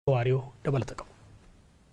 Waariyoo dabalata qabu.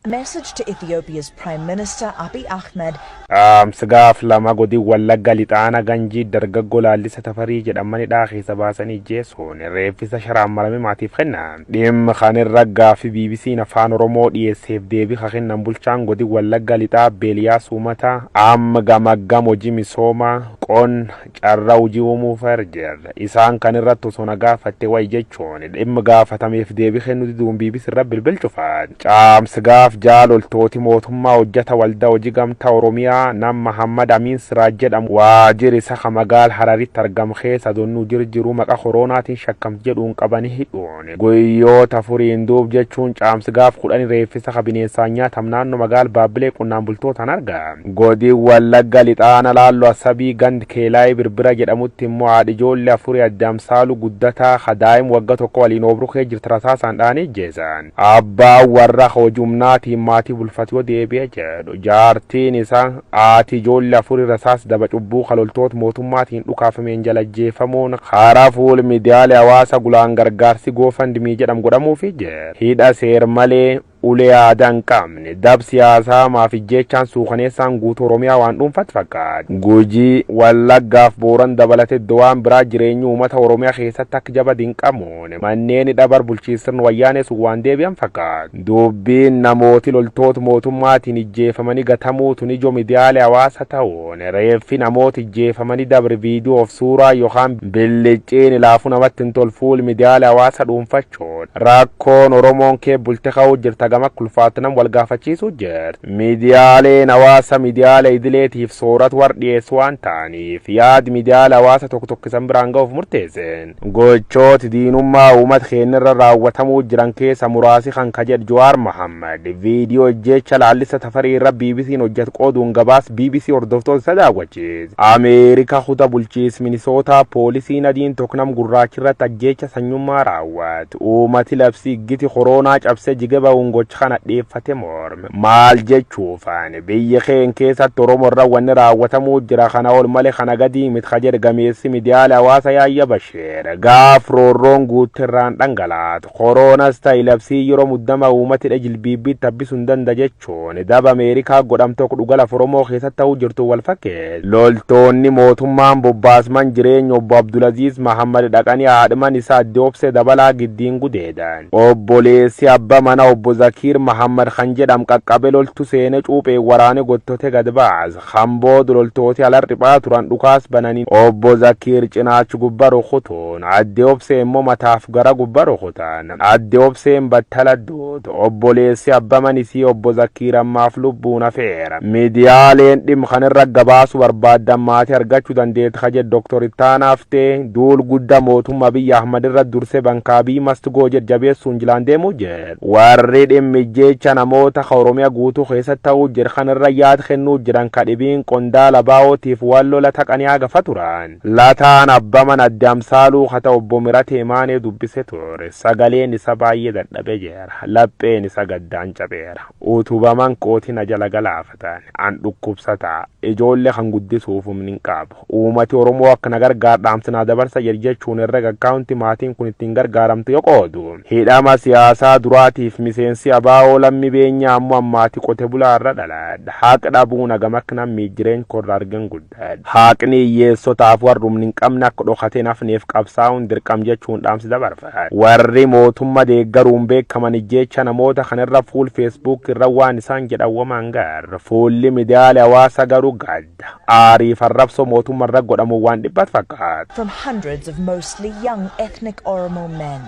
Message to Ethiopia's Prime Minister Abiy Ahmed. Dhaamsa gaaf 2 godin Wallagga Lixaana Ganjii dargaggoo Laallisa Tafarii jedhamanidhaa keessa baasanii jeessuun reeffisa sharaan marame maatiif kennan. Dhimma kanirra gaaffii BBC'n Afaan Oromoo dhiyeesseef deebii ka kennan bulchaan godin Wallagga Lixaa Beeliyaas Uumataa amma gamaggam hojii misoomaa qonna carraa hojii uumuuf jirra. Isaan kan irratti osoo na gaafatte wayi jechuun dhimma gaafatameef deebii kennuu diduun BBC irra bilbil cufan. Caamsi gaaf 6 loltooti mootummaa hojjata waldaa hojii gamtaa Oromiyaa nam Mahammad Amiin Siraaj jedhamu waajjira isa ka magaal Hararitti argamu keessa donnuu jirjiru maqa koroonaatiin shakkamti jedhuun qabanii hidhuun guyyoota 4n duub jechuun caamsi gaaf 10 reeffisa ka bineensaan nyaatam naannoo magaal Baabbilee qonnaan bultootaan argame. Godin Wallagga Lixaana Laalloo Asabii gand Keelaayii Birbira jedhamutti immoo haadhi ijoollee afurii adde Amsaaluu Guddataa ka daa'im wagga 1 waliin oobruu kee jirti rasaasaan dha'anii ijjeesan. Abbaan warra hojii humnaatiin maatii bulfatu yoo deebi'e jedhu jaartiin isaa haati ijoollee afurii rasaas daba cubbuu ka loltoota mootummaatiin dhukaafameen jala ajjeefamuun karaa fuul miidiyaalee hawaasa gulaan gargaarsi GoFundMe jedhamu godhamuufi jira. Hidha seer malee ulee aadaa hin qabne dab siyaasaa maaf ijjeechaan suukaneessaan guutuu Oromiyaa waan dhuunfat fakkaata. Gujii, Wallaggaaf Booran dabalate iddoo waan biraa jireenyi uummata Oromiyaa keessatti akka jaba dinqamuun manneen hidha bar bulchiinsirni wayyaanee sun waan deebi'an fakkaata. Dubbiin namooti loltoota mootummaatiin ijjeefamanii gatamuu tun ijoo miidiyaalee hawaasa ta'uun reeffi namoota ijjeefamanii dabre viidiyoof suuraa yookaan billicciin ilaafuu namatti hin tolu fuul miidiyaalee hawaasa dhuunfachuun rakkoon Oromoon kee bulte ka'uu jirta gama kulfaatti nam wal gaafachiisuu jirti. Miidiyaaleen hawaasa miidiyaalee idileetiif soorata warra dhiyeessu waan ta'aniif yaad miidiyaalee hawaasa tokko tokko isan biraan ga'uuf murteesseen. Gochooti diinummaa uummata keenyarra raawwatamuu jiran keessa muraasi kan ka jedhu Jawaar Mohammad viidiyoo ijjeecha Laallisa Tafarii irra BBC'n hojjetu qooduun gabaas BBC hordoftoota isa daawwachiise. Ameerika kuta bulchiis Minisootaa poolisiin adiin tokko nam gurraachi irratti ajjeecha sanyummaa raawwate. Uummati labsii iggiti koroonaa cabsee jige ba'uun gocha kana dhiyeeffate morme. Maal jechuufaan biyya keen keessatti Oromoo irra wanni raawwatamuu jira kana ol malee kana gadii miti ka jedhe gameessi miidiyaalee hawaasa Yaayya Basheer. Gaaf roorroon guutte irraan dhangalaatu. Koroonas ta'e labsii yeroo muddama uummati dha jilbiibbiitti habbisuu hin danda jechuun daba Ameerikaa godhamtu tokko dhuga lafa Oromoo keessatti ta'uu jirtu wal fakkeesse. Loltoonni mootummaan bobbaasman jireenya obbo Abdulaziz Mahammad dhaqanii haadhman isaa adde Obsee Dabalaa giddiin gudeedan. Obboleessi abba mana obbo Zakiir Mahammad kan jedham qaqqabe loltu seene cuuphee waraane gottote gad baase. Kan booda loltooti alar dhiphaa turan dhukaas bananii obbo Zakiir cinaachi gubba rukutuun adde Obsee immoo mataaf gara gubba rukutan. Adde Obseen battala duute. Obboleessi abba manisii obbo Zakiir ammaaf lubbuun hafeera. Miidiyaaleen dhimma kanarra gabaasu barbaaddan maatii argachuu dandeetti ka jedhu Dr. Ittaanaa Haftee duul guddaa mootummaa Abiy Ahmad irra dursee bankaabii must go jedhu jabeessuun jilaan deemuu jedhu. Warri dhimmi jecha namoota ka Oromiyaa guutuu keessatti ta'uu jira kanarra yaad kennuu jiran ka dhibiin qondaala baa'ootiif waan lola taqanii hagafa turan. Lataan abba mana adde Amsaaluu ka ta'u obbo Miratee Maanee dubbise ture. Sagaleen isa baay'ee dadhabee jira. Lapheen isa gaddaan cabeera. Utubaman kooti na jala galaafatan. An dhukkubsataa. Ijoollee kan guddisuuf humni hin qabu. Uummati Oromoo akka na gargaar dhaamsa naa dabarsa jedhi jechuun herrega akkaawunti maatiin kun ittiin gargaaramtu yoo qoodu. Hidhama siyaasaa duraatiif miseensi ABO Lammi Beenyaa ammoo ammaati qote bulaa irra dhaladha. Haq dhabuun hagam akka namni jireenya korra argan guddadha. Haqni hiyyeessotaaf warra humni hin qabne akka dhokatee hin hafneef qabsaa'uun dirqam jechuun dhaamsi dabarfate. Warri mootumma deeggaruun beekaman ijjeecha namoota kanarra fuul Facebook irra waan isaan jedhan wamaan gar. Fuulli miidiyaalee hawaasa garuu gadda. Aariif arrabsoo mootumma irra godhamu waan dhibbat fakkaata. From hundreds of mostly young ethnic Oromo men.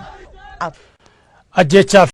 Ajjeechaa